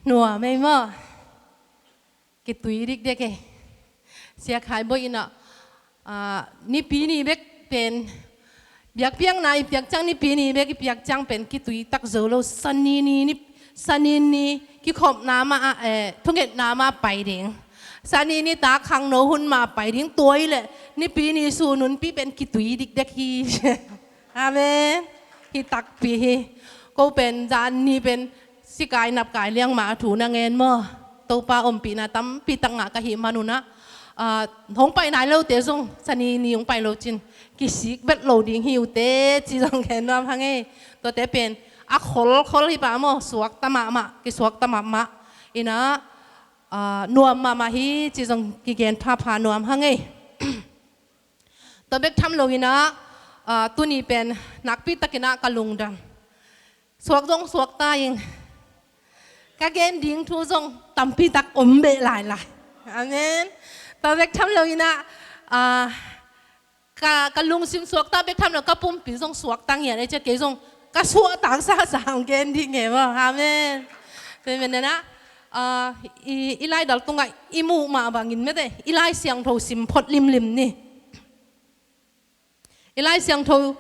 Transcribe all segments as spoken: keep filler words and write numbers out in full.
Nuam ei maw? Kitui dikdek ei. Sia Khai Bawi in ah, ah, Nipi ni bek pen biakpiakna i piak ciang, Nipi ni bek i piak ciang pen kitui tak zo lo. Sani ni, ni, Sani ni kikhopna mah ah, eh, thungetna mah pai ding. Sani ni tak khangno hun mah pai ding. Tua hi leh Nipi ni sun hun pi pen kitui dikdek hi. Amen. Hi takpi hi. Ko pen zan ni pen sikai napkai liang mah a thu na ngen maw? Topa ompihna tampi tak ngah ka hih manun ah, ah, hong pai nai lote zong Sani ni hong pai lo cin kisik vet lo ding hi uh teh ci zong gen nuam hang ei. Tuate pen a kholkhol hi pah maw? Suakta mahmah, kisuakta mahmah. In ah, ah, nuam mahmah hi ci zong kigen phapha nuam hang ei. Tua bek tham lo in ah, ah, tuni pen nakpi takin ah ka lungdam. Suak zong suakta ing. Ka gen ding thu zong tampi tak om beh lailai. Amen. Tua bek tham lo in ah, ah, ka, ka lungsim suakta bek tham lo, ka pumpi zong suakta ngiat ei ci a, kei zong ka suahtak sasa hong gen ding e maw. Amen. Tua hi manin ah, ah, i, i laidal tungah i muh mah bangin mete, i Lai Siangtho sim phot limlim ni. I Lai Siangtho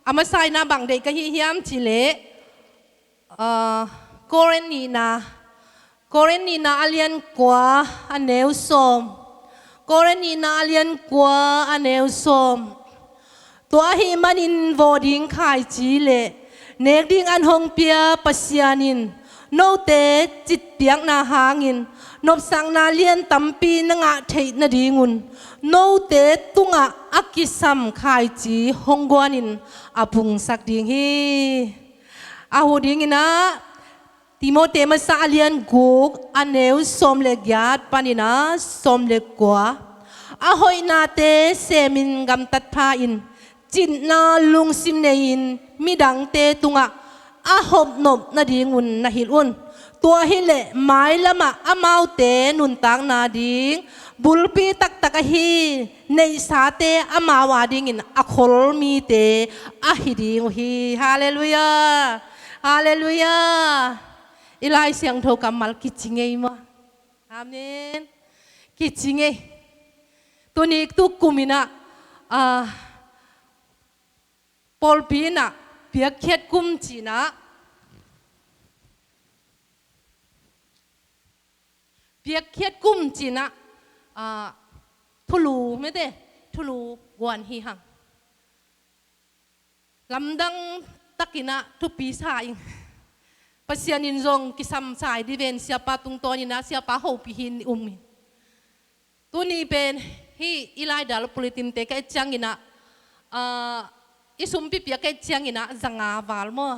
a masa in ah bang deih ka hi hiam cih leh, ah, Korin nihna, Korin nihna a lian kua a neu sawm. Korin nihna a lian kua a neu sawm. Tua ahih manin vaw ding khaici le nek ding an hong pia Pasian in note citpiakna hangin nopsakna lian tampi na ngah theih nadingun note tungah a kisam khaici hong guanin a pungsak ding hi. A huh dingin ah Timote masa a lian guk a neu sawm le giat panin ah sawm le kua. A hoihnate semin gamtat pha-in, citna lungsim nei-in midangte tungah a hopnop nadingun na hilh un. Tua hileh mailamah amaute nuntakna ding bulpi taktak ahi neihsate amau adingin a khol mite ahi ding uh hi. Halleluiah. Halleluiah. I Lai Siangtho kammal kici ngei maw? Amen. Kici ngei. Tuni tukum in ah, ah, pawlpi in ah piakkhiat kum ci-in ah, piakkhiat kum ci-in ah, ah, thulu mete, thulu guan hi hang. Lamdang takin ah thupi sa ing. Pasian in zong kisam sa hi di ven, siapa tungtawn in ah, siapa hopih hi-in um hi. Tuni pen hih i laidal bulletin-te ka et ciangin ah, ah, i sumpi piak ka et ciangin ah za nga val maw?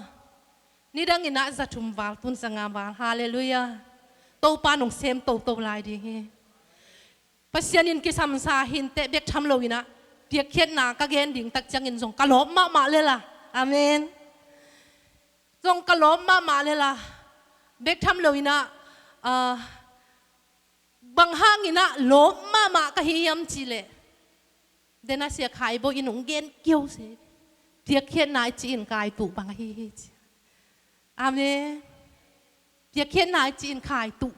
Nidangin ah za thum val, tun za nga val. Halleluiah. Topa nong sem toto lai ding hi. Pasian in kisam sa hi-in teh bek tham lo in ah, piakkhiatna ka gen ding tak ciangin zong ka lawp mahmah lel a. Amen. Zong ka lawp mahmah lel a. Bek tham lo in ah, ah, bang hangin ah lawp mahmah ka hi hiam cih leh, den a Sia Khai Bawi in hong gen kio se, piakkhiatna i cih in khaituh bang ahi hi ci. Amen. Piakkhiatna i cih in khaituh.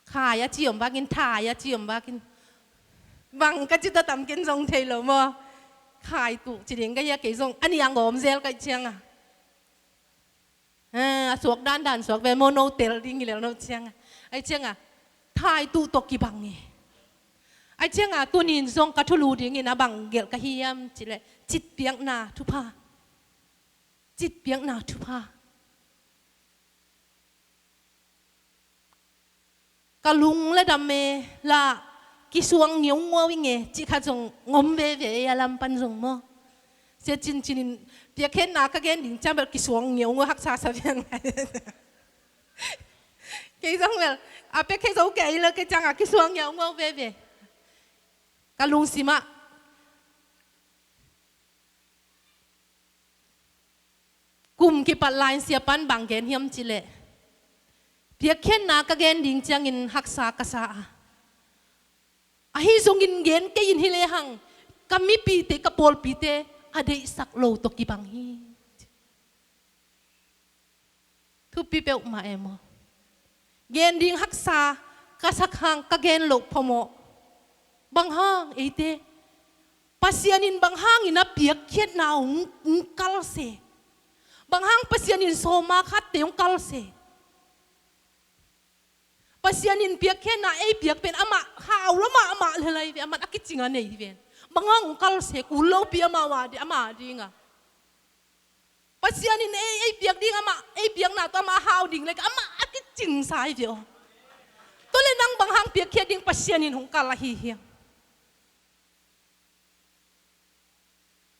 Khai a ci om bakin, thai a ci om bakin. Bang ka cih ta tam ken zong thei lo maw? Khaituh ci ding ka hi a, kei zong a niang gawm zel ka hih ciang a. Ah, a suak dandan suak ve maw, no tel ding hi lel no ciang a. Ahih ciang a, khaituh tawh kibang hi. Ahih ciang a, tuni-in zong ka thulu dingin a bang gelh ka hi hiam cih leh, citpiakna thupha. Citpiakna thupha. Ka lung le dam e la, kisuang ngiaungau ing e, cih khat zong om veve ei a lam pan zong maw? Sia Cin Cin in piakkhiatna ka gen ding ciang bel kisuang ngiaungau, haksa sa viang lai. Kei zong bel a piakkhia zo kei lo, kei ciang a kisuang ngiaungau veve. Ka lungsim ah kum kipat lai-in siapa'n bang gen hiam cih leh, piakkhiatna ka gen ding ciangin haksa ka sa a, ahi zongin gen kei in hi lehang, ka mipite, ka pawlpite a deihsak lo tawh kibang hi. Thupi peuhmah e maw? Gen ding haksa ka sak hang ka gen loh phamawh. Bang hang eite Pasian in bang hangin a piakkhiatna hong, hong kalse? Bang hang Pasian in sawma khatte hong kalse? Pasian in piakkhiatna ei piak pen amah hau lo mahmah le lai ve, amah a kicing a nei ven. Bang hang hong kalse? Kul lopi amah a di, amah dinga. Pasian in ei, ei piak ding amah, ei piakna tawh amah hau ding le amah a kicing sa hi ve aw. Tua le nang bang hang piakkhiat ding Pasian in hong kal ahi hiam?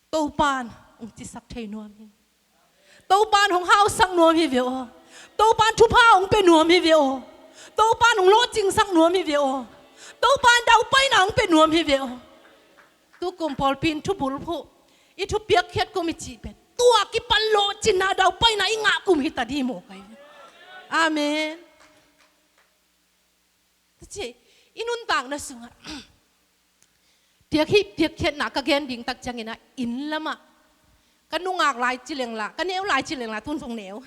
Topan hong cisak thei nuam hi. Topan hong hausak nuam hi ve aw. Topan thupha hong pia nuam hi ve aw. Topan hong lawhcingsak nuam hi ve aw. Topan daupaina hong pia nuam hi ve aw. Tukum pawlpi in thubulphuh, i thupiakkhiat kum i cih pen tua kipan lawhcinna daupaina i ngah kum hi ta ding maw kai. Amen. Tua ci i nuntakna sungah piak hih piakkhiatna ka gen ding tak ciangin ah inn lamah ka nungak lai ci lengla, ka neu lai ci lengla, tun zong neu.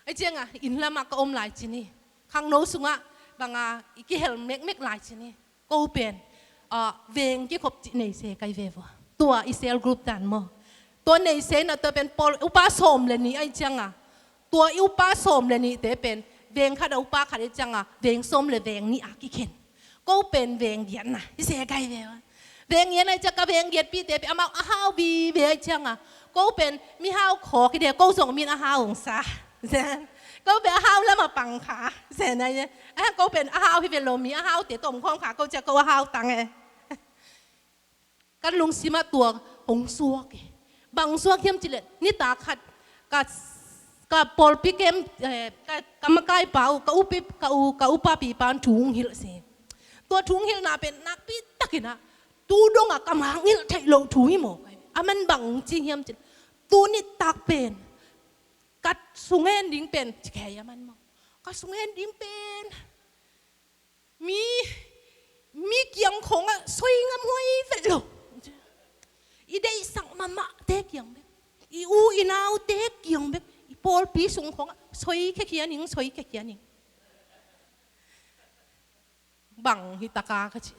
Ai ciangah inn lamah ka om lai ci ni. Khangno sungah banga i kihel mekmek lai ci ni. Ko pen, ah, veng kikhop cih neise kai ve vua. Tua i cell group dan maw. Tua neise na tua pen pawl upa sawm le nih ai cianga. Tua i upa sawm le nihte pen veng khat a upa khat ai cianga veng sawm le veng nih a kikhen. Ko pen veng giatna i se kai ve vua. Veng giatna ai cianga veng giatpite pen amau a hau vive ai cianga. Ko pen mi hau khawk hi de, ko zong min a hau hong sa. Zen. Ko pen a hau lam a pang kha. Zen ai. A ko pen a hau hi ve lo, mi a haute tom khawng kha ko cia ko a hau tang e. Ka lungsim ah tua hong suak e. Bang suak hiam cileh nitak khat ka, ka pawlpi kem, eh, ka, ka makaipa uh, ka upi, ka u, ka upapipa thu hong hilh se. Tua thu hong hilhna pen nakpi takin ah tu dongah ka mangngilh theih loh thu hi maw. A man bang ci hiam cileh tu nitak pen ka sung en ding pen ci kei a man maw. Ka sung en ding pen mi, mi kiang khawngah soi ngam huai vet lo. I deihsak mahmahte kiang bek, i u i naute kiang bek, i pawlpi sung khawngah soi khia khia ning, soi khia khia ning. Bang hi taka ka cih.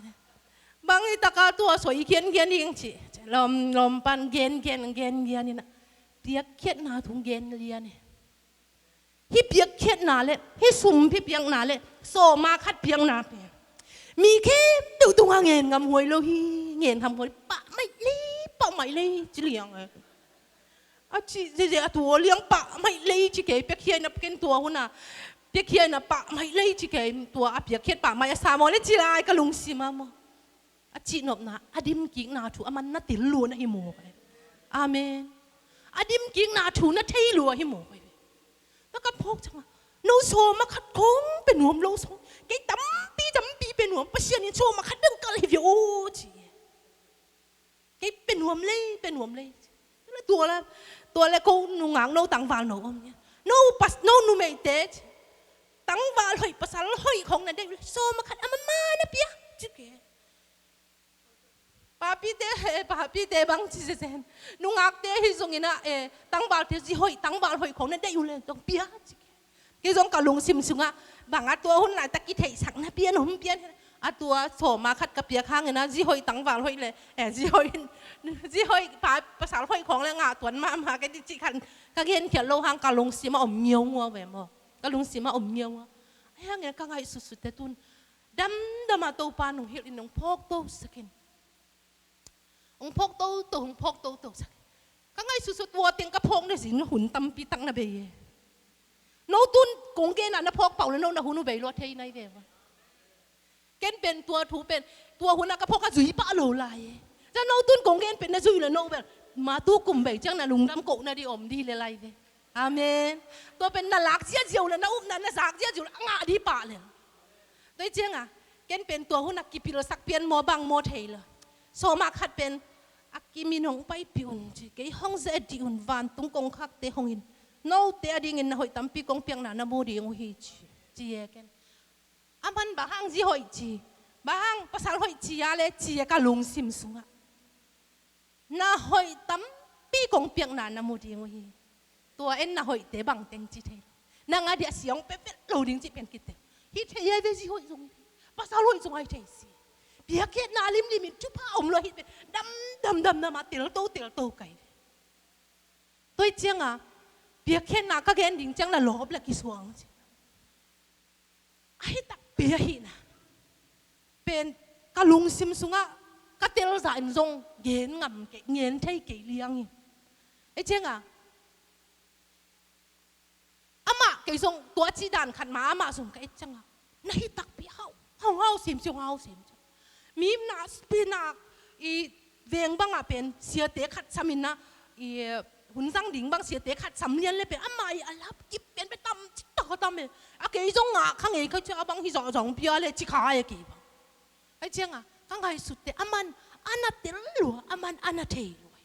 Bang hi taka tua soi khian khian ning cih. Lawm, lawm pan gen gen gen gen ina. Piakkhiatna thu gen lian e. Hih piakkhiatna le hih sum hih piakna le sawma khat piakna pen mi khempeuh tungah ngen ngam huai lo hi. Ngen ngam huai pah mai lei, pah mai lei ci liang e. A ci zeze a tua liang pah mai lei ci kei, piakkhiatna ken tua huna piakkhiatna pah mai lei ci kei, tua a piakkhiat pah mai a sa maw le ci lai ka lungsim ah maw. A cihnopna, a dimkikna thu a man na til lua na hi maw kai. Amen. A dimkikna thu na thei lua hi maw kai. Na kan phawk cianga no sawma khat khawng pe nuam lo sawng. Kei tampi tampi pe nuam, Pasian in sawma khat beng kal hi ve aw ci. Kei pe nuam lei, pe nuam lei. Tua le, tua le ko nungak no tangval no om nia. No pas, no numeite ci. Tangval hoih, pasal hoih khawng na deih uh le sawma khat a mama na pia ci kei. Papite, eh, papite bang ci zezen. Nungakte hi zongin ah, eh, tangvalte zi hoih, tangval hoih khawng na deih uh le zong pia ci kei. Kei zong ka lungsim sungah bang a tua hun laitak kitheihsak na pian hong pian hi. A tua sawma khat ka piak hangin a zi hoih tangval hoih le, eh, zi hoih, zi hoih pa, pasal hoih khawng le ngah tuan mahmah kei ti cih khan ka genkhiat lo hang ka lungsim ah om ngiau ngua ve maw. Ka lungsim ah om ngiau ngua. Ai hangin ka ngaihsutsut te tun damdam a Topa nong hilh in nong phawk to sakin. Hong phawk toto, hong phawk toto sak. Ka ngaihsutsut tua teng ka phawk na zin hun tampi tak na bei e. No tun kong gen a na phawk pau le no na hun uh bei lua thei nai ve va. Ken pen tua thu pen tua hun a ka phawk a zui pah lo lai e. Za no tun kong gen pen na zui le no bel ma tu kum bei ciang na lungdam koh na di om di le lai ve. Amen. Tua pen na lak ziazia uh le na upna na zak ziazia uh le a ngah di pah le. Tua hi cianga ken pen tua hun a kipilsak pian maw bang maw thei lo. Sawma khat pen a kimin hong paipih un ci, kei hong ze dih un, vantung kongkhakte hong in, note a dingin na hoih tampi kong piakna na mu ding uh hi ci, ci e ken. A man bang hang zi hoih ci, bang hang pasal hoih ci a le ci e ka lungsim sungah. Na hoih tampi kong piakna na mu ding uh hi. Tua en na hoihte bang teng ci thei lo. Nang a dia siang pepet lo ding ci pen kite. Hih thei ai ve, zi hoih zong hi thei. Pasal hoih zong ai thei si. Piakkhiatna limlim in thupha om lo hi ve. Dam, dam, dam, dam a telto, telto kai ve. Tua hi cianga, piakkhiatna ka gen ding ciang na lawp le kisuang ci. Ahi takpi ahihna pen ka lungsim sungah ka telzah in zong gen ngam kei, gen thei kei liang hi. Ahi cianga, amah kei zong tua ci dan khat ma amah zong ka et cianga, na hi takpi hau, hau, hau sim ciang, hau sim ciang. Mimna, spina, i veng bangah pen siate khat samin na, i hun zang ding bang siate khat sam lian le pen amah i a lap kip pen pen tam cik tak a tam e. A kei zong ngah kha ngei kha cia bang hi zawh zong pia le ci kha e kei bang. Ahi cianga, ka ngaihsutte aman a na tel lua, aman a na thei lua.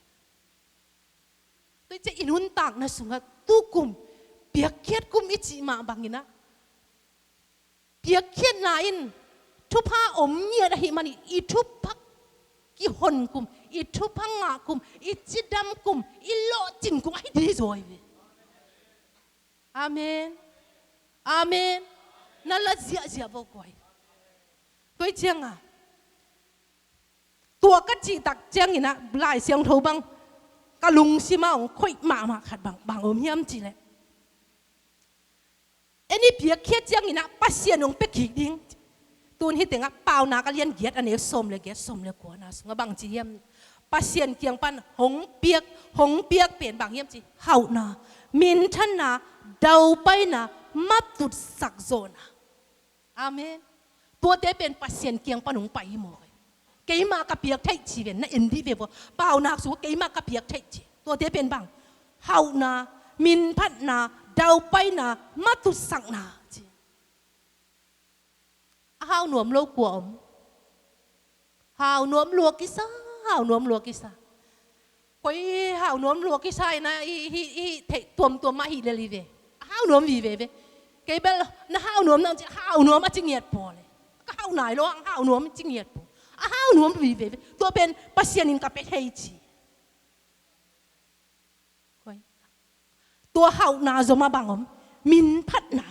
Tua hi ciah i nuntakna sungah tukum, piakkhiat kum i cih mah bangin ah, piakkhiatna in thupha om ngiat ahih manin i thupha kihon kum, i thupha ngah kum, i cidam kum, i lawhcin kum ahi ding zaw hi ve. Amen. Amen. Na la ziahziah vo guai. Tua hi cianga, tua ka cih tak ciangin ah Lai Siangtho bang ka lungsim ah hong khoih mahmah khat bang, bang om hiam cih leh, en i piakkhiat ciangin ah Pasian hong pia kik ding. Tun hih tengah Paunak a lian giat a neu sawm le giat, sawm le kuana sungah bang ci hiam? Pasian kiang pan hong piak, hong piak pen bang hiam ci? Hauhna, minthanna, daupaina, matutsak zawhna. Amen. Tuate pen Pasian kiang pan hong pai hi maw. Keima ka piak theih ci ven, na en dih ve vua. Paunak sungah keima ka piak theih ci. Tuate pen bang? Hauhna, minphatna, daupaina, matutsakna ci. A hau nuam lo kua om? Hau nuam lua kisa, hau nuam lua kisa. Koi hau nuam lua kisa in ah i, i, i theih tuamtuam mah hi lel hi ve. A hau nuam vive ve. Kei bel na hau nuam nang ci, hau nuam a ci ngiat pua le. Ka hau nai lo hang hau nuam ci ngiat pua. A hau nuam vive ve. Tua pen Pasian in ka pia thei ci. Koi. Tua hauhna zom a bang om? Minphatna.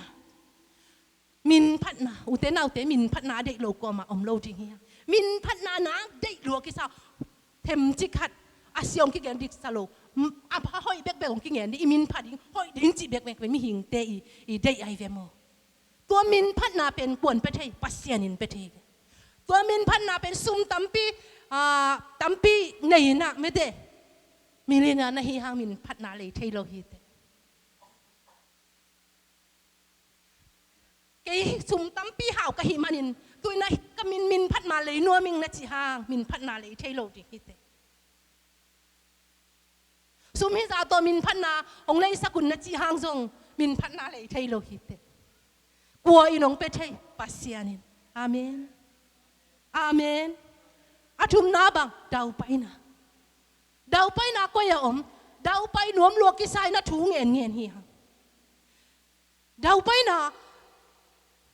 Minphatna. Ute naute, minphatna a deih lo kuamah om lo ding hi hang. Minphatna nak deih lua kisa. Themci khat a sia hong kigen dik sa lo. A hoih bekbek hong kigen ding, i minphat ding, hoih ding cih bekbek mihingte i, i deih ahi ve maw. Tua minphatna pen kuan pia thei? Pasian in pia thei ve. Tua minphatna pen sum tampi, ah, tampi nei in ah mete, millionaire na hi hang minphatna lei thei lo hi teh. Kei sum tampi hau ka hih manin tu-in ah ka min, minphatna lei nuam ing na cih hang minphatna lei thei lo ding hi teh. Sum hizah tawh minphatna hong leisak un na cih hang zong minphatna lei thei lo hi teh. Kua in hong pia thei? Pasian in. Amen. Amen. A thumna bang? Daupaina. Daupaina koi a om? Daupai nuam lua kisa in ah thu ngen ngen hi hang. Daupaina,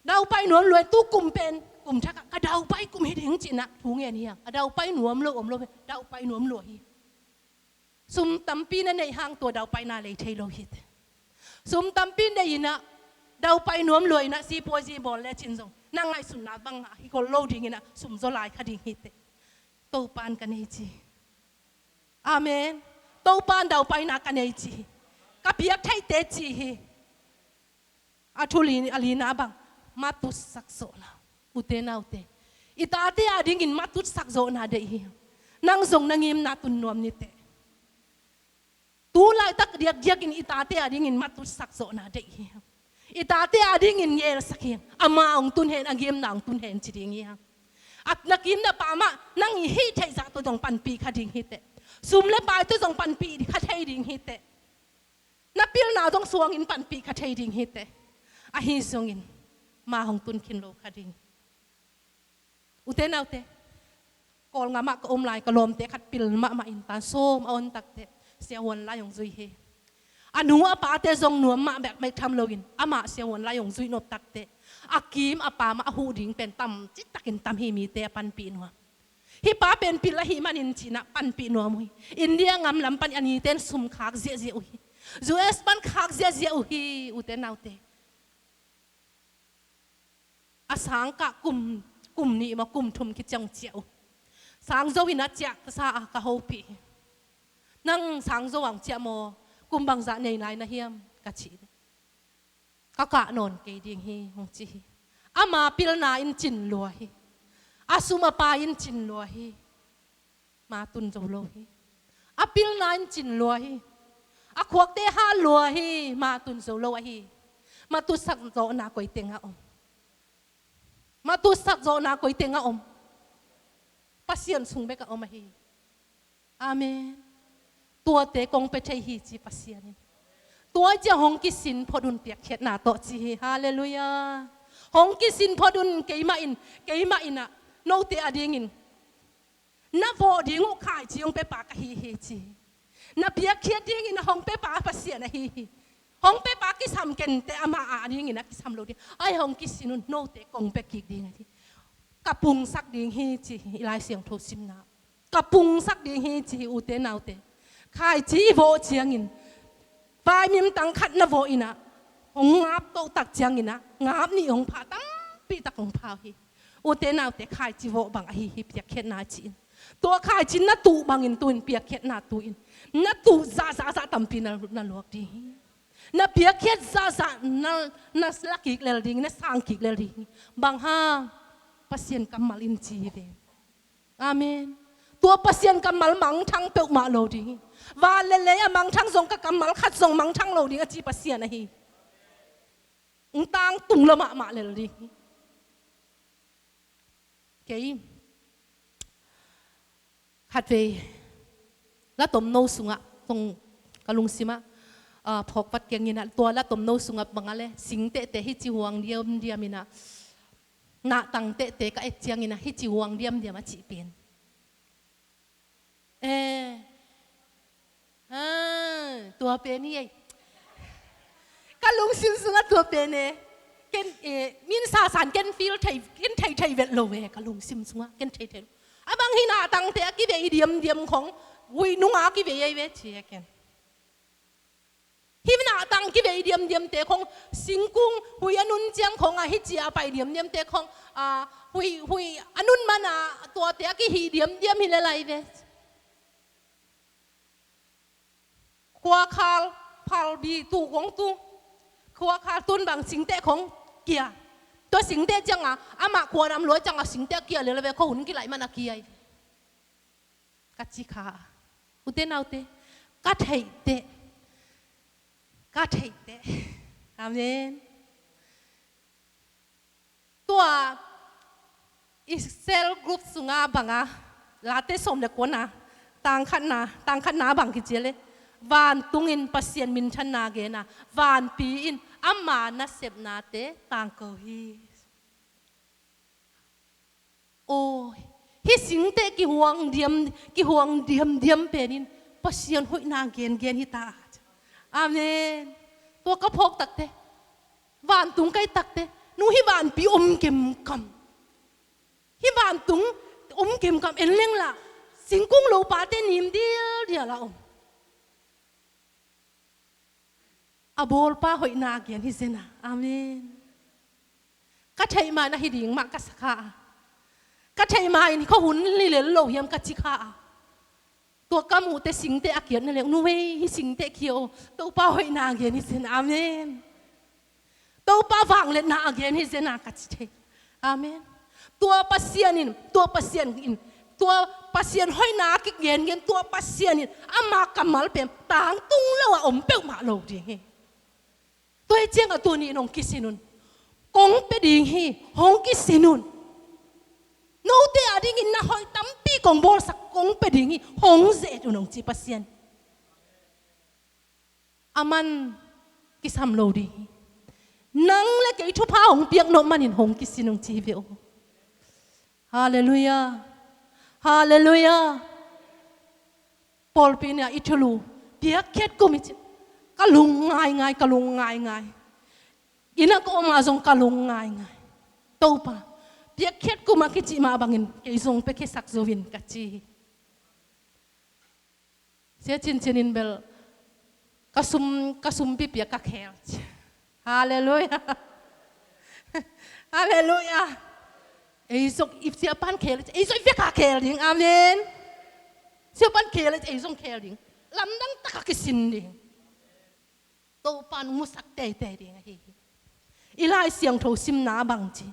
daupai nuam lua, tu kum pen kum thak ah ka daupai kum hi ding ci-in ah thu ngen hi hang. A daupai nuam lo om lo pen daupai nuam lua hi. Sum tampi na neih hang tua daupaina lei thei lo hi teh. Sum tampi nei in ah daupai nuam lua in ah sipuazi bawl le cin zong na ngaihsutna bang ah hi kol lo ding in ah sum zaw lai kha ding hi teh. Topa'n ka nei ci. Amen. Topa'n daupaina ka nei ci hi. Ka piak theite ci hi. A thu li, a lina bang? Matutsak zawhna. Ute naute, i tate adingin matutsak zawhna deih hi. Nang zong na ngimna tun nuam ni teh. Tu laitak diakdiakin i tate adingin matutsak zawhna deih hi. I tate adingin ngelsak hi. Ama hong tun hen, a ngimna hong tun hen ci ding hi. A na kim na pam ah nang i hih theih zah tawh zong panpih kha ding hi teh. Sum le pai tawh zong panpih kha thei ding hi teh. Na pilna zong suangin panpih kha thei ding hi teh. Ahi zongin ma hong tun khin lo kha ding. Ute naute, Kawlgam ah ka om lai ka lawmte khat pil mahmah in tan sawm a on tak teh Sia Huan Lai hong zui hi. A nu a pate zong nuam mah bek bek tham loin amah Sia Huan Lai hong zuih nop tak teh a kim a pam ah a huh ding pen tam citakin tam hi, mite a panpih nuam. Hih pa pen pil ahih manin ci-in ah panpih nuam uh hi. India gam lam pan a nite'n sum khak ziahziah uh hi. U S pan khak ziahziah uh hi, ute naute. sangkah kum, kum nih maw, kum thum khit ciang hong ciah uh. Sangzo in a ciah ka sa a ka hopih hi. Nang sangzo ah hong ciah maw, kum bangzah nei nai na hiam ka cih leh, ka kah nawn kei ding hi hong ci hi. Ama pilna in cin lua hi. A sum a pai in cin lua hi. Ma tun zo lo hi. A pilna in cin lua hi. A khuakte hat lua hi. Ma tun zo lo ahi. Ma tutsak zawhna koi teng a om? Ma tutsak zawhna koi teng a om? Pasian sung bek a om ahi. Amen. Tuate kong pia thei hi ci Pasian in. Tua ciang hong kisin phot un piakkhiatna tawh ci hi. Halleluiah. Hong kisin phot un, keimah in, keimah in ah, note a dingin na vawh ding uh khaici hong piapa ka hi hi ci hi. Na piakkhiat dingin a hong piapa Pasian ahi hi. Hong piapa kisam kei inteh, amah a dingin a kisam lo ding. Ai, hong kisin un, note kong pia kik ding ahi. Ka pungsak ding hi ci hi, i Lai Siangtho simna. Ka pungsak ding hi ci hi, ute naute. Khaici i vawh ciangin, vaimim tang khat na vawh in ah, hong ngap toh tak ciangin ah, ngap nih hong pha, tampi tak hong pha uh hi. Ute naute, khaici vawh bang ahi hi piakkhiatna ci-in. Tua khaici na tuh bangin tu-in piakkhiatna tu-in. Na tuh zahzahzah tampi na, na luak ding hi. Na piakkhiat zahzah na, na la kik lel ding, na sang kik lel ding hi. Bang hang? Pasian kammal in ci hi ve. Amen. Tua Pasian kammal mangthang peuhmah lo ding hi. Van le lei a mangthang zong, ka kammal khat zong mangthang lo ding a ci Pasian ahi. Ung tangtung lo mahmah lel ding hi. Kei khatvei la tomno sungah, tong ka lungsimah, ah, phawk vat keng in ah, tua la tomno sungah bang a le, singtehte hici huang diamdiam in ah, nahtang tehte ka et ciangin ah, hici huang diamdiam a cih pen. Eh. Ah, tua pen hi ei. Ka lungsim sungah tua pen e. Ken, eh, min sasan ken feel thei, ken thei thei vet lo e, ka lungsim sungah ken thei thei lo. A bang hi nahtangte a kivei diamdiam khong, huih nunga kivei ei ve ci e ken. Hih nahtang kivei diamdiamte khong, singkung huih a nun ciang khong a, hici a pai diamdiamte khong, a, huih, huih a nun man a, tuate a kihih diamdiam hi le lai ve. Khuakhal, phalbi, tu khong tu. Khuakhal tun bang singteh khong kia. Tua singteh ciang a, amah khuanam lua ciang a singteh kia le lai ve, khuahun kilaih man a kia hi. Ka ci kha a. Ute naute, ka theihteh. Ka theihteh. Amen. Tua i cell group sunga banga, Late sawm le kuana, tangkhatna, tangkhatna bang kici a le, vantungin Pasian minthanna gena, vanpi in ama nasepnate tangko hi. Aw, hih singteh kihuang diam, kihuang diamdiam penin Pasian hoihna gengen hi ta. Amen. Tua ka phawk takte, vantung kai takte, nu hih vanpi om kemkam. Hih vantung om kemkam en leng la, singkung lopate nim dildial a om. A bawlpa hoihna a gen hi zen a. Amen. Ka theih ma in ahi ding mah ka sa kha a. Ka theih ma in khuahun hi lel lo hiam ka ci kha a. Tua ka muhte singteh a kiat na leng, nu ei, hih singteh kia aw. Topa hoihna a gen hi zen. Amen. Topa vangliatna a gen hi zen a ka ci thei. Amen. Tua Pasian in, tua Pasian in, tua Pasian hoihna a kigengen, tua Pasian in ama kammal pen tangtung lo a om peuhmah lo ding hi. Tua hi ciangah tuni in hong kisin un. Kong pia ding hi, hong kisin un. Note a dingin na hoih tampi kong bawlsak, kong pia ding hi, hong ze-et un hong ci Pasian. Aman kisam lo ding hi. Nang le kei thupha hong piak nop manin hong kisin hong ci hi ve aw. Halleluiah. Halleluiah. Pawlpi nih a i thulu piakkhiat kum hi ci. Ka lung ngaingai, ka lung ngaingai. Inn ah ka om ah zong ka lung ngaingai. Topa, piakkhiat kum a kici mah bangin kei zong piakkhiatsak zo in ka ci hi. Sia Cin Cin in bel ka sum, ka sumpi piak ka khel. Halleluiah. Halleluiah. Ei zong i siapan khel, ei zong i veka khel ding. Amen. Siapan khel, ei zong khel ding. Lamdang taka kisin ding. Topan musak teitei ding ahi hi. I Lai Siangtho simna bang ci,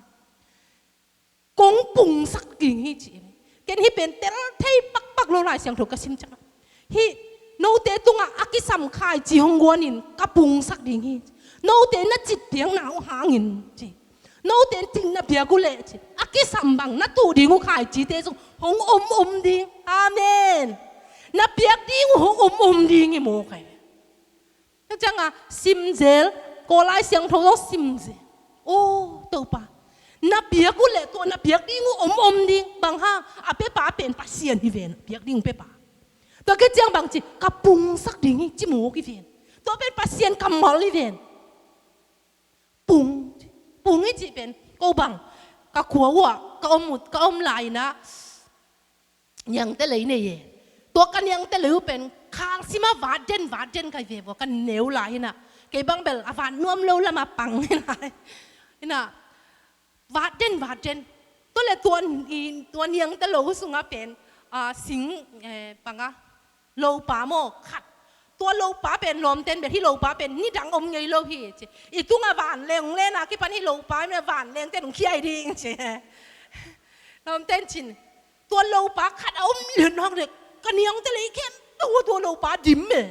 kong pungsak ding hi ci. Ken hih pen tel thei pakpak lo, Lai Siangtho ka sim ciang, hih note tungah a kisam khaici hong guanin ka pungsak ding hi. Note na citpiakna uh hangin ci, note cin na piak uh leh ci, a kisam bang na tuh ding uh khaicite zong hong om om ding. Amen. Na piak ding uh hong om om ding hi maw kai. Tua cianga simzel, ko Lai Siangtho zong simzel. O Topa, na piak uh leh tua na piak ding uh om om ding. Bang hang? A pepa pen Pasian hi ven, piak ding uh pepa. Tua khit ciang bang ci, ka pungsak ding hi ci mawk hi ven. Tua pen Pasian kammal hi ven. Pung, pung i cih pen ko bang, ka khua uh ah ka om uh, ka om lai-inah niangte lei nei e. Tua ka niangte lei uh pen khang sima vat den vat den kai ve vua, ka neu lai hinah. Kei bang bel a vat nuam lo lama pang hinah. Hinah vat den vat den. Tua le tua, i, tua niangte lo sunga pen, a, sing, eh, panga lopa maw khat. Tua lopa pen lawmten bel hih lopa pen nidang om ngei lo hi ci. I tunga vanleng lena kipan hih lopa in vanlengten hong khiai ding ci. Lawmten cin. Tua lopa khat a om lian hang dek, ka niangte lei khempeuh tua lopa dim e.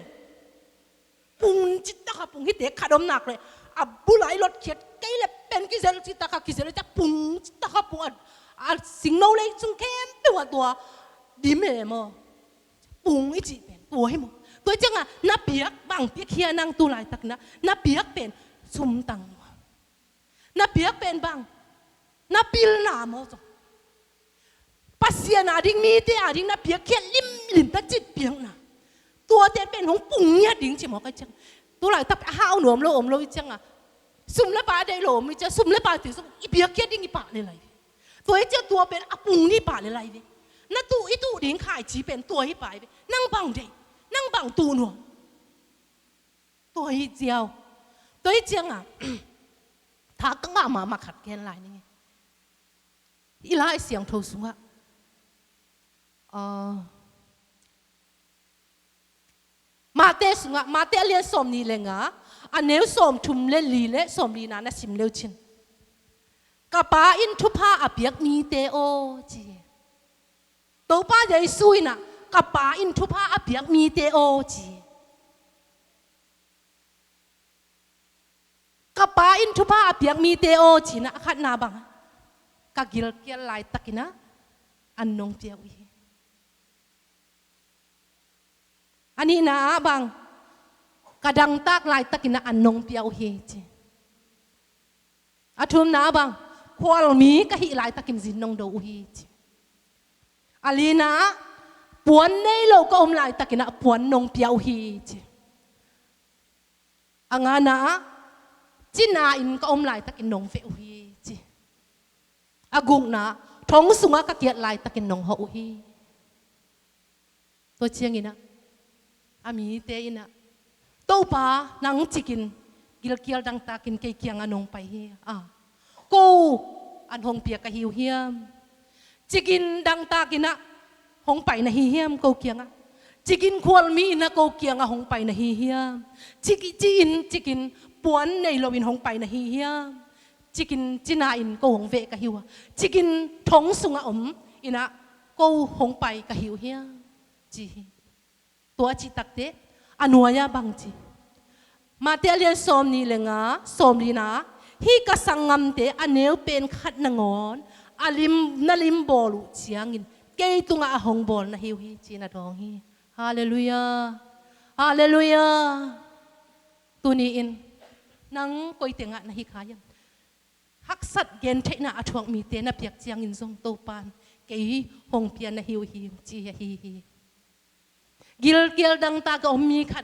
Pung citaka pung, hihte khat om nak leh a bula i lotkhiat kei le pen kizel citaka kizel, cia pung citaka pung a, a singno lei sung khempeuh ah tua dim e maw. Pung i cih pen tua hi maw. Tua cianga na piak bang piak hia nang tu laitakinah, na piak pen sumtang maw. Na piak pen bang, na pilna maw zong. Pasian ading, mite ading na piakkhiat limlim, na citpiakna. Tuate pen hong pung ngiat ding ci maw kai ciang. Tu laitak a hau nuam lo om lo i cianga, sum le pai deih lo om i cianga, sum le pai ti zong i piakkhiat ding i pah le lai ve. Tua i ciang tua pen a pung ni pah le lai ve. Na tuh i tuh ding khaici pen tua hi pai ve. Nang bang deih, nang bang tuh nuam. Tua hi ziau. Tua hi cianga, tha ka ngah mahmah khat gen lai ning e. I Lai Siangtho sungah, ah, Mate sungah, Mate a lian sawmnih le nga, a neu sawmthum le li le sawmlina na sim leu cin. Ka Pa in thupha a piak mite aw ci. Topa Jesu inah, ka Pa in thupha a piak mite aw ci. Ka Pa in thupha a piak mite aw cinah a khatna bang, ka gilkial laitakinah an nong pia uh hi. A nihna ah bang, ka dangtak laitakinah an nong pia uh hi ci. A thumna ah bang, khualmi ka hih laitakin zin nong do uh hi ci. A lina ah, puan nei lo ka om laitakinah puan nong pia uh hi ci. A ngana ah, cina in ka om laitakin nong veh uh hi ci. A gukna ah, thong sungah ka kiat laitakin nong hawh uh hi. Tua cianginah, a mite inah, Topa, nang cikin gilkial dangtakin kei kiangah nong pai hi. A, ko an hong pia ka hi uh hiam? Cikin dangtakinah hong pai na hi hiam ko kiangah? Cikin khualmi inah ko kiangah hong pai na hi hiam? Ciki, ci-in cikin puan nei loin hong pai na hi hiam? Cikin cina in ko hong veh ka hi uh a, cikin thong sungah om inah ko hong pai ka hi uh hiam? Ci hi. Tua cihtakte a nuai-ah bang ci. Mate a lian sawmnih le nga, sawmlina, hih ka sanggamte a neu pen khat nangawn a lim, na limbawl uh ciangin kei tungah a hong bawl na hi uh hi ci-in a dawng hi. Halleluiah. Halleluiah. Tuni-in nang koi tengah na hi kha hiam? Haksat gentheihna a thuak mite na piak ciangin zong Topan kei hong pia na hi uh hi ci ahi hi. Gilkial dangtak a om mi khat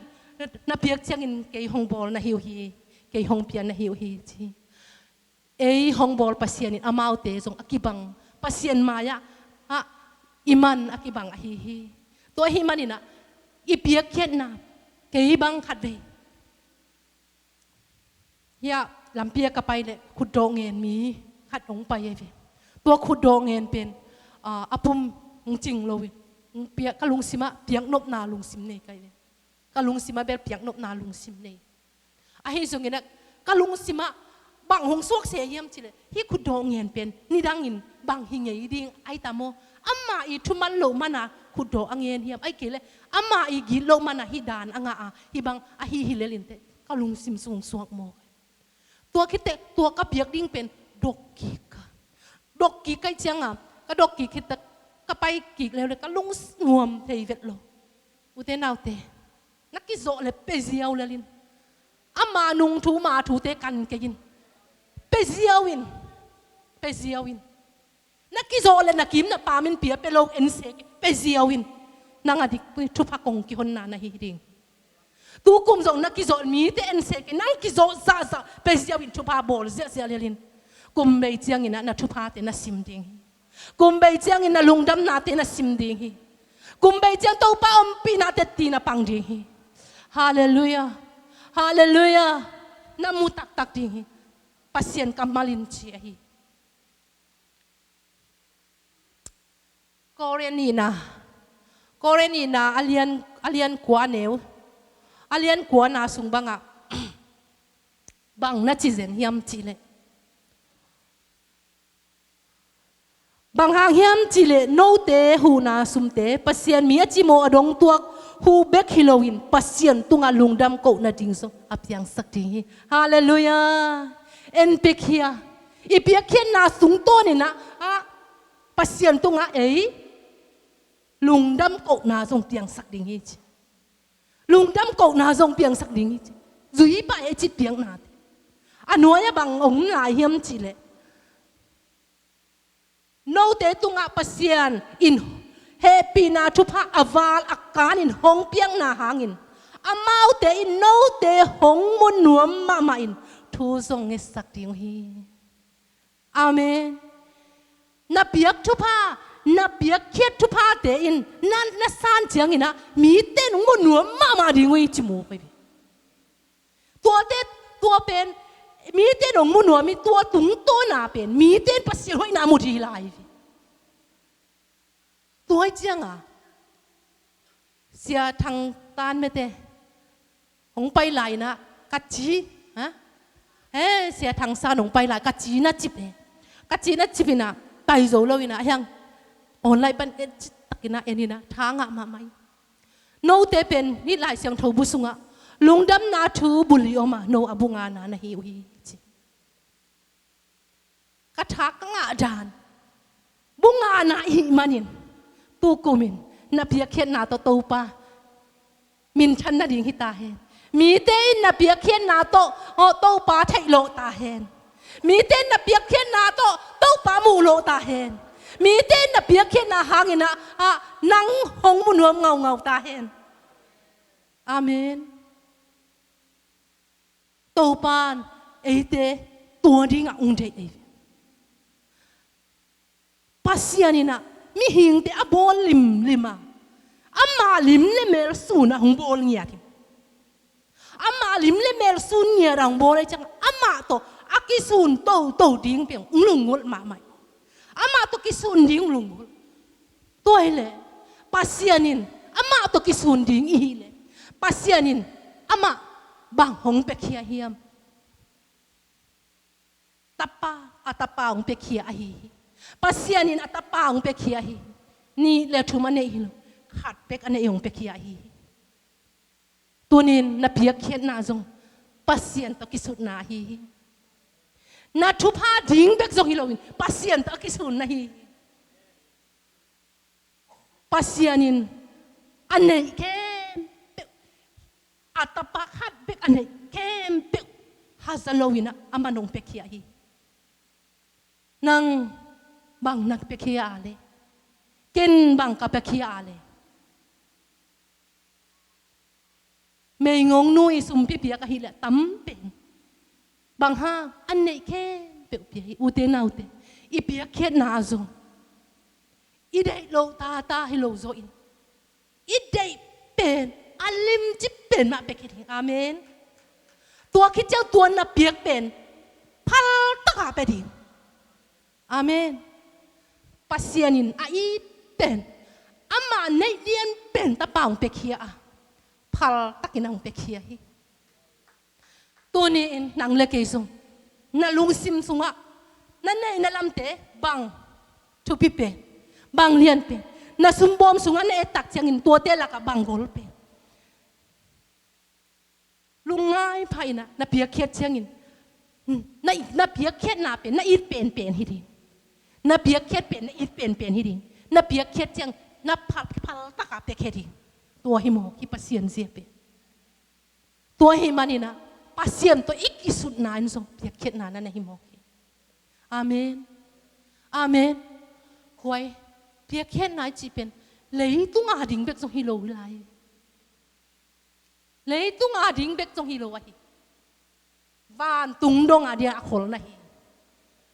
na piak ciangin kei hong bawl na hi uh hi, kei hong pia na hi uh hi ci. Ei hong bawl Pasian in amaute zong a kibang, Pasian mai-ah, ah, i man a kibang ahi hi. Tua ahih maninah i piakkhiatna, kei bang khatvei hiah lampi ah ka pai leh khutdawh ngen mi, khat hong pai ahi ve. Tua khutdawh ngen pen, ah, a pum hong cing lo in, hong piak, ka lungsimah piaknopna lungsim nei ka hi ve. Ka lungsimah bel piaknopna lungsim nei. Ahi zongin ah ka lungsimah bang hong suakse hiam cih leh, hih khutdawh ngen pen nidangin bang hi ngei ding ahi tam aw. Amah i thuman loh mana khutdawh a ngen hiam, ahih kei leh amah i gitloh mana hih dan a ngah a, hih bang ahi hi lel inteh, ka lungsim sung suak mawk. Tua khit teh tua ka piak ding pen dok kik ka. Dok kik ka hih ciangah, ka dok kik khit teh ka pai kik leuleu ka lungnuam thei vet lo. Ute naute, na kizawh leh pia ziau lel in. Ama nung thu, ama thute kan kei in. Pia ziau in. Pia ziau in. Na kizawh leh na kim na pam in, pia, pia lo en sek in, pia ziau in. Nang a dik thupha kong kihonna na hi ding. Tu kum zong na kizawh, mite en sek in, nang kizawh zahzah, pia ziau in, thupha bawl ziahziah lel in. Kum bei ciangin ah na thuphate na sim ding hi. Kum bei ciangin na lungdamnate na sim ding hi. Kum bei ciang Topa ompihna teci na pang ding hi. Halleluiah. Halleluiah. Na mu taktak ding hi. Pasian kammal in ci ahi. Korin nihna. Korin nihna a lian, a lian kua neu. A lian kuana sung bangah bang na ci zen hiam cih leh, bang hang hiam cih leh note huhna sumte Pasian mi a cimawh a dongtuak huh bek hi loin Pasian tungah lungdam koh nading zong a piangsak ding hi. Halleluiah. En piakhia. I piakkhiatna sung tawnin ah, ah, Pasian tungah ei lungdam kohna zong piangsak ding hi ci. Lungdam kohna zong piangsak ding hi ci. Zui pah ei cih piaknate. A nuai-ah bang om lai hiam cih leh, note tungah Pasian in hehpihna thupha a val a kanin hong piakna hangin, amaute in note hong mu nuam mahmah in thu zong ngetsak ding uh hi. Amen. Na piak thupha, na piakkhiat thuphate in na, na san ciangin ah mite in hong mu nuam mahmah ding uh hi ci mu pah hi. Tuate, tua pen mite in hong mu nuam hi. Tua tungtawna pen mite in Pasian hoihna mu ding hi lai hi. Tua hi ciangah Sia Thang Tan Mete hong pai lai-in ah ka ci, ha? He, Sia Thang San hong pai lai, ka ci na cip e. Ka ci na cip in ah tai zo lo in ah, hiang online pan en citakin ah en in ah tha ngah mahmah hi. Note pen hih Lai Siangtho bu sungah lungdamna thu buli om a, no a bu ngana na hi uh hi ci. Ka tha ka ngah dan bu ngana i hih manin, tu kumin na piakkhiatna tawh Topa minthan nading hi ta hen. Mite in na piakkhiatna tawh, aw, Topa theih lawh ta hen. Mite in na piakkhiatna tawh Topa muh lawh ta hen. Mite in na piakkhiatna hangin ah, ah, nang hong mu nuam ngaungau ta hen. Amen. Topa in eite tua dingah hong deih ei. Pasian in ah mihingte a bawl limlim a, ama lim le mel sun ah hong bawl ngiat hi. Ama lim le mel sun ngiat a hong bawl ahih ciang amah tawh a kisun toto ding pen hong lunggulh mahmah hi. Amah tawh kisun ding hong lunggulh. Tua hi leh Pasian in amah tawh kisun ding i hih leh, Pasian in amah bang hong piakhia hiam? Tapa, a Tapa hong piakhia ahi hi. Pasian in a Tapa hong piakhia ahi hi. Nih le thum a neih hi lo, khat bek a neih hong piakhia ahi hi. Tunin na piakkhiatna zong Pasian tawh kisutna ahi hi. Na thupha ding bek zong hi loin Pasian tawh a kisunna hi hi. Pasian in a neih khempeuh, a Tapa khat bek a neih khempeuh haza loin ah aman hong piakhia hi. Nang bang na piakhia a leh, ken bang ka piakhia a leh? Meigongnu i sumpi piak ahih leh tam pen, bang hang, a neih khempeuh pia hi. Ute naute, i piakkhiatna ah zong i deih loh tata hi lo zawhin, i deih pen a limci pen mah pia khin hi. Amen. Tua khit ciang tua na piak pen phal takin pia ding. Amen. Pasian in a it pen, amah neih lian pen tapa hong piakhia a, phal takin a hong piakhia hi. Tuni-in nang le kei zong na lungsim sungah na neih na lamte bang thupi pen, bang lian pen, na sumbawm sungah na et tak ciangin tuate lakah bang gol pen, lungngai pha in ah na piakkhiat ciangin, hmm, na, na piakkhiatna pen na it penpen hi ding. Na piakkhiat pen na it penpen hi ding. Na piakkhiat ciang na phal, phal takah piakkhiat ding. Tua hi mawk hi Pasian zia pen. Tua hi manin ah Pasian tawh i kisutna in zong piakkhiatna na na hi mawk hi. Amen. Amen. Huai, piakkhiatna i cih pen leitung ading bek zong hi lo hi lai. Leitung ading bek zong hi lo ahi. Vantung dong adia a kholna hi.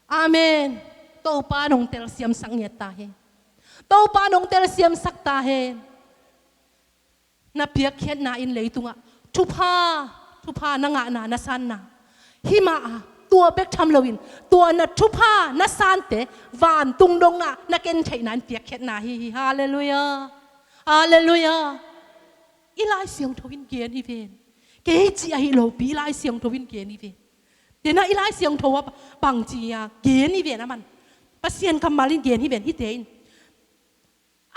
Amen. Topa nong telsiamsak ngiat ta hen. Topa nong telsiamsak ta hen. Na piakkhiatna in leitungah thupha, thupha na ngahna, na sanna. Hi mah a, tua bek tham loin, tua na thupha na sante vantung dongah na ken theihna in piakkhiatna hi hi. Halleluiah. Halleluiah. I Lai Siangtho in gen hi ven. Kei cih ahi lopi i Lai Siangtho in gen hi ven. Tena i Lai Siangtho a bangci a gen hi ven a man. Pasian kammal in gen hi ven hite in.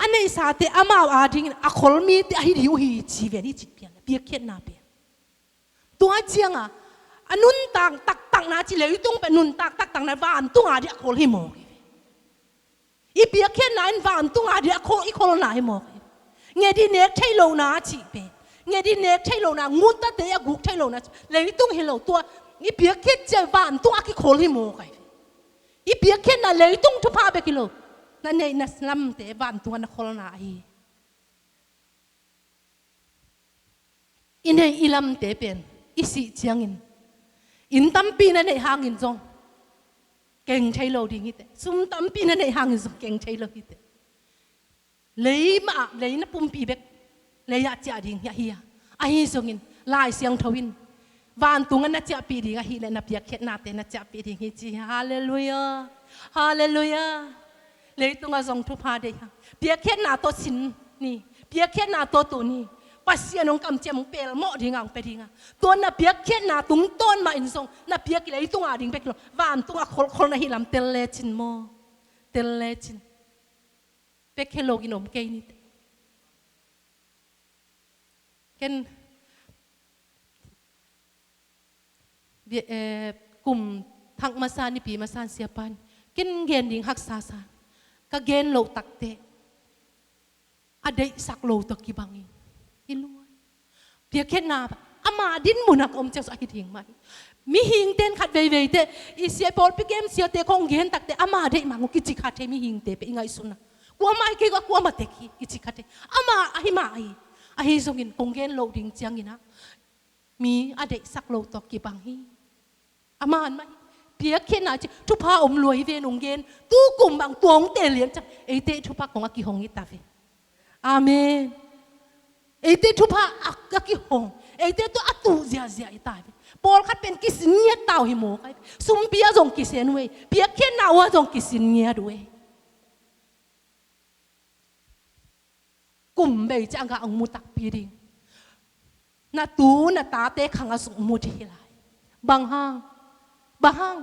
A neihsate amau adingin a khol mite ahi ding uh hi ci ven hi ci pian. Piakkhiatna pian. Tua cianga a nuntak taktakna ci leitung pen nuntak taktakna vantung adia a khol hi mawk hi. I piakkhiatna in vantung adia a khol, i kholna hi mawk hi. Nget i nek theih lohna a cih pen, nget i nek theih lohna, ngutate a guk theih lohna cih leitung hi lo, tua i piakkhiat ciang vantung a kikhol hi mawk hi. I piakkhiatna leitung thupha bek hi lo, na neih na lamte vantung a na kholna hi. I neih i lamte pen i sih ciangin, inn tampi na neih hangin zong keng thei lo ding hi teh. Sum tampi na neih hangin zong keng thei lo hi teh. Lei mah, lei na pumpi bek lei ah ciah ding hi ahi a. Ahi zongin Lai Siangtho in vantung a na ciahpih ding ahih leh na piakkhiatnate na ciahpih ding hi ci hi. Halleluiah. Halleluiah. Leitungah zong thupha deih hang. Piakkhiatna tawh sin ni. Piakkhiatna tawh tu ni. Pasian hong kamciam hong pelmawh dingah hong pia dingah, tua na piakkhiatna tungtawn mah in zong na piak i leitung ading bek lo, vantung a kholkhol na hi lam tel lecin maw? Tel lecin. Piakkhiat lo in om kei ni teh. Ken, eh, kum thak masa, Nipi masa in siapa in ken gen ding haksa sa. Ka gen loh takteh a deihsak lo tawh kibangin i luai. Piakkhiatna ama dinmun ah ka om ciang sung ahi ding mah hi. Mihingte in khat veivei teh i sia, pawlpi kem siate khong gen takteh ama deih mang uh kici kha thei, mihingte pen i ngaihsutna. Kuamah hi kei, kuamah tek hi i ci kha thei. Ama ahi mah hi. Ahi zongin kong gen loh ding ciangin ah mi a deihsak lo tawh kibang hi. A man mah hi. Piakkhiatna ci thupha om lua hi ve, nong gen. Tukum bang tua hong teel lian ciang eite thupha kong a kihong hi ta ve. Amen. Eite thupha a, a kihong, eite tawh a tuh ziahziah hi ta ve. Pawlkhat pen kisin ngiat ta uh hi mawk ai. Sumpi ah zong kisin uh ei. Piakkhiatna uh ah zong kisin ngiat uh ei. Kum bei ciang a gah hong mu takpi ding. Na tu na tate khang ah zong mu ding hi lai. Bang hang? Bang hang?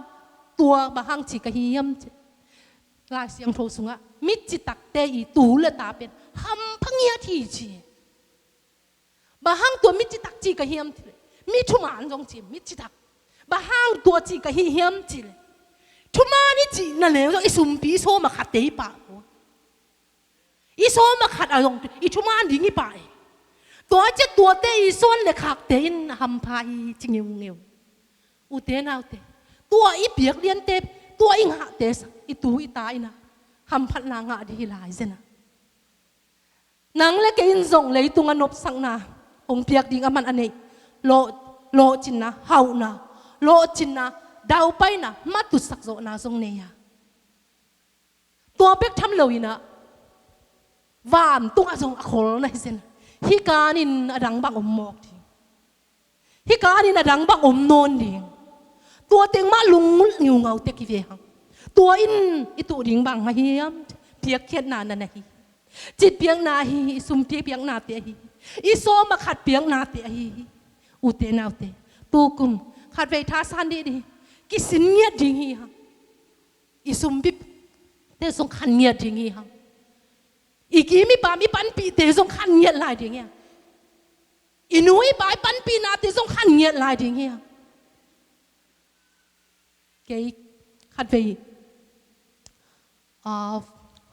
Tua bang hang ci ka hi hiam cih leh, Lai Siangtho sungah mi citakte i tu le ta pen hampha ngiat hi ci. Bang hang tua mi citak ci ka hiam cih leh, mi thuman zong ci, mi citak. Bang hang tua ci ka hi hiam cih leh, thuman i cih na leng zong i sumpi i sawm a khatte i pah uh. I sawm a khat ah zong i thuman ding i pah e. Tua ciang tuate i suan le khakte in a hampha hi ci ngeungeu. Ute naute, tua i piak liante, tua i ngahte sang i tu i ta in ah hamphatna ngah ding hi lai zen ah. Nang le kei in zong leitung a nopsakna hong piak ding a man a neih, lawh, lawhcinna, hauhna, lawhcinna, daupaina, matutsak zawhna zong nei a. Tua bek tham lo in ah, vantung ah zong a khol na hi zen. Hih kan in a dang bang om mawk ding. Hih kan in a dang bang om nawn ding. Tua teng mah lungngulh ngiungau tek hi ve hang. Tua in i tuh ding bang ahi hiam? Piakkhiatna na na hi. Cit piakna ahi hi, i sum piak piaknate ahi hi, i sawm a khat piaknate ahi hi. Ute naute, tukum khatvei thasan dih dih, kisin ngiat ding hi hang. I sum pipte zong khan ngiat ding hi hang. I kim i pam i panpihte zong khan ngiat lai ding hi hang. I nu i pa i panpihnate zong khan ngiat lai ding hi hang. Kei khatvei, ah,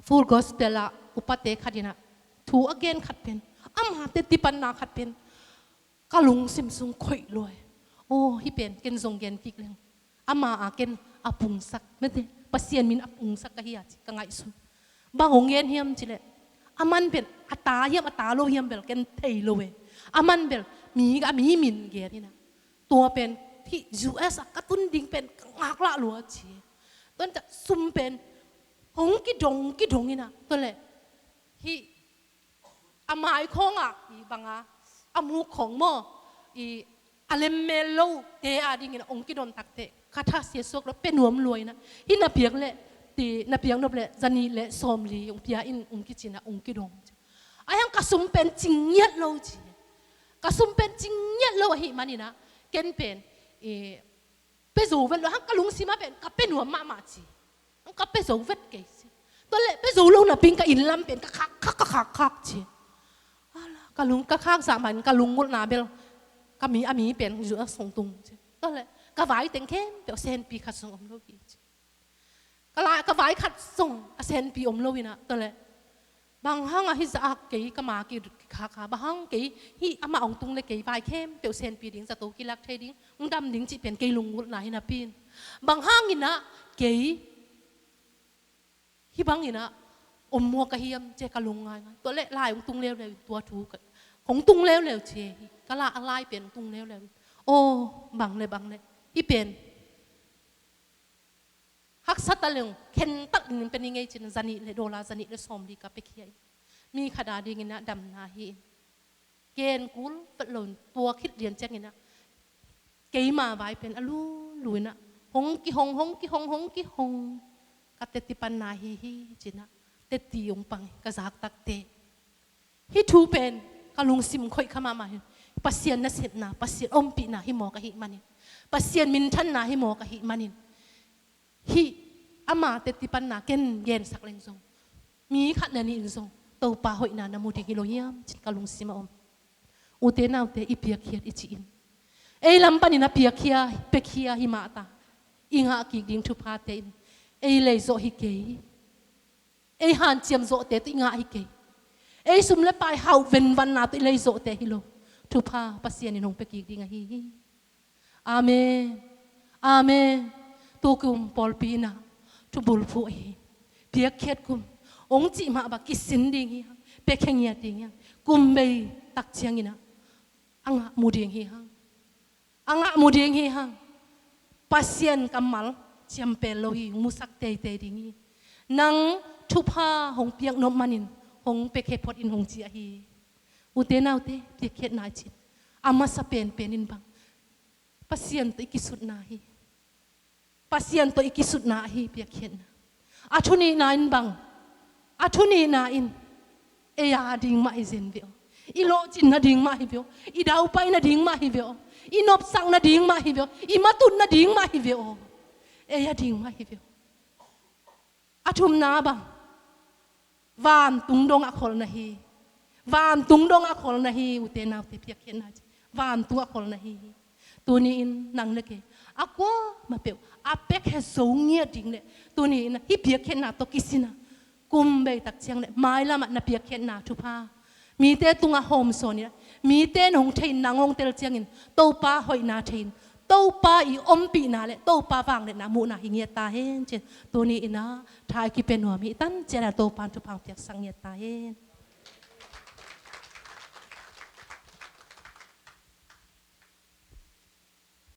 Full Gospel ah upate khat in ah thu a gen khat pen, amate tipanna khat pen ka lungsim sung khoih lua hi. Aw, hih pen ken zong gen kik leng, ama a ken a pungsak, mete, Pasian min a pungsak ka hi a ci ka ngaihsun. Bang hong gen hiam cileh, aman pen a ta hiam a ta lo hiam bel ken thei lo e. Aman bel mi, a mi min gen hi na. Tua pen hih U S a ka tun ding pen ka ngaklah lua ci. Tuan ta sum pen hong kidong kidong hi na. Tua leh hih a mai khawngah i banga a muk khawng maw, i a lemmel lote a dingin a ong kidon takte ka thasia suak lo, pe nuam lua hi na. Hih na piak leh, ti na piak nop leh zanih leh sawmli ong pia in ong kicin a ong kidong. Ahi hang ka sum pen cing ngiat lo ci. Ka sum pen cing ngiat lo ahih manin ah ken pen, eh, pe zo vet lo hang, ka lungsim ah pen ka pe nuam mahmah ci. Hang ka pe zo vet kei ci. Tua leh pe zo lo napi-in ka inn lam pen ka khak khak, ka khak khak ci. Ala, ka lung, ka khak zah manin ka lunggulhna bel ka mi, a mi pen zu a song tung ci. Tua leh ka vai teng khempeuh a senpi khat zong om lo hi ci. Ka la, ka vai khat zong a senpi om lo hi na. Tua leh bang hang a hih zah a kei ka ma ki, kikhak a, bang hang kei hih amah ong tung leh kei vai khempeuh senpi ding, zato kilak thei ding, ong dam ding cih pen kei lunggulhna hi napi-in, bang hangin ah kei hih bangin ah om muak ka hiam ci ka lung ngaingai. Tua leh lai ong tung leuleu in, tua thu ka, hong tung leuleu ci hi. Ka la a lai pen ong tung leuleu in, aw, bang leh bang leh hih pen haksa ta leng khentat in pe ni ngei cin, zanih leh dollar zanih leh sawmli ka pekhia in, mi khat a dingin ah damna hi in, gen kul vet lo in, tua khit lian ciangin ah keima vai pen a lulu in ah hong kihong, hong kihong, hong kihong. Ka teti panna hi hi cin ah teti ong pang in ka zak takte, hih thu pen ka lungsim khoih kha mahmah hi. Pasian nasepna, Pasian ompihna hi mawk ahih manin, Pasian minthanna hi mawk ahih manin, hih amate tipanna ken gensak leng zong, mi khat le nih in zong Topa hoihna na mu ding hi lo hiam cin ka lungsim a om. Ute naute, i piakkhiat i cih in, ei lam panin a piakkhia, pekhia hi mah ta, i ngah kik ding thuphate in ei lei zawh hi kei. Ei hanciam zawhte tawh i ngah hi kei. Ei sum le pai hauh venvanna tawh i lei zawhte hi lo. Thupha Pasian in hong pia kik ding ahi hi. Amen. Amen. Tukum pawlpi in ah thubulphuh ahi. Piakkhiat kum hong cih mah bang kisin ding hi hang. Piakkhiat ngiat ding hi hang. Kum bei tak ciangin ah a ngah mu ding hi hang. A ngah mu ding hi hang. Pasian kammal ciampel lo hi, musak teitei ding hi. Nang thupha hong piak nop manin hong piakkhiat phot in hong ci ahi. Ute naute, piakkhiatna i cih in a masa penpen in bang Pasian tawh i kisutna hi. Pasian tawh i kisutna ahi piakkhiatna. A thunihna in bang, a thunihna in ei a ding mah hi zen ve aw. I lawhcinna ding mah hi ve aw. I daupaina ding mah hi ve aw. I nopsakna ding mah hi ve aw. I matutna ding mah hi ve aw. Ei a ding mah hi ve aw. A thumna bang, vantung dong a kholna hi. Vantung dong a kholna hi, ute naute, piakkhiatna ci. Vantung a kholna hi. Tuni in nang le kei a kuamah peuh a piakkhiat zo ngiat ding leh, tuni in hih piakkhiatna tawh kisin a kum bei tak ciang leh mailam ah na piakkhiatna thupha mite tungah hawmsawn in ah, mite in hong thei in, nang hong tel ciangin Topa hoihna thei in, Topa i ompihna le Topa vangliatna muhna hi ngiat ta hen ci-in tuni in ah tha i kipia nuam hi. I tan ciat a Topa in thupha hong piaksak ngiat ta hen.